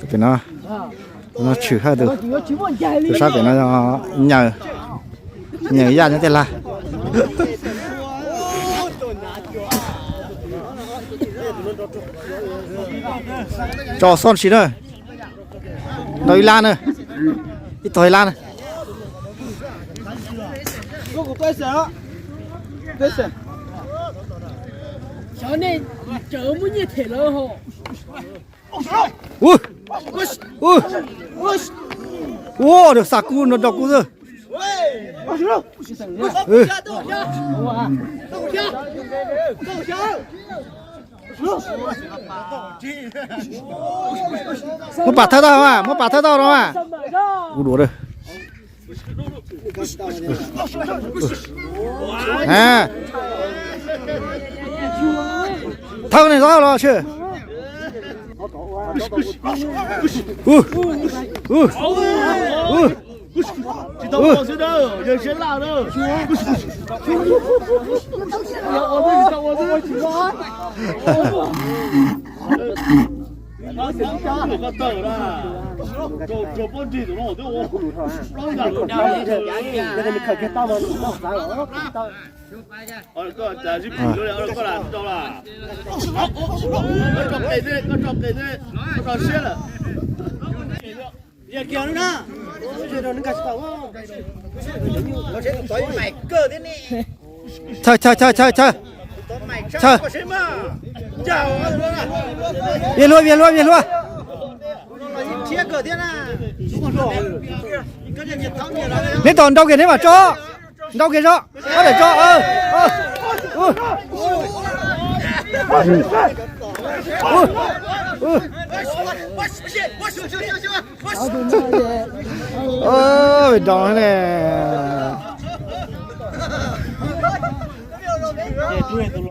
Pem no, no tshwm hawm tus, tus sab pem no, Nyaws, Nyaws Yaj nyob tej lag. Tso xoj ntsis na. Nrau ib lab na. Ib tog ib lab na. Ua, ua, ua, dawm xa kuv no nrau kuv xwb. Muab pam thawb tau mas, muab pam thawb tau no mas. Kuv dua. Thawb ne, thawb los sw. Tsis tau ua xwb na, yawg siab laj na. Koj tawm na, rau pob nrig tus no twb ua plaub yam lus. Koj tas zib pim lawm, koj lam rau lawm. Koj tso qe xwb, koj tso qe xwb, koj tso siab lawm. Chaw, chaw, chaw, chaw, chaw. Chaw. Vias hluas, vias hluas, vias hluas. Neb tom nrau kiag neb mam tso. Nrau kiag tso. Ob daim tso. Nrau ne.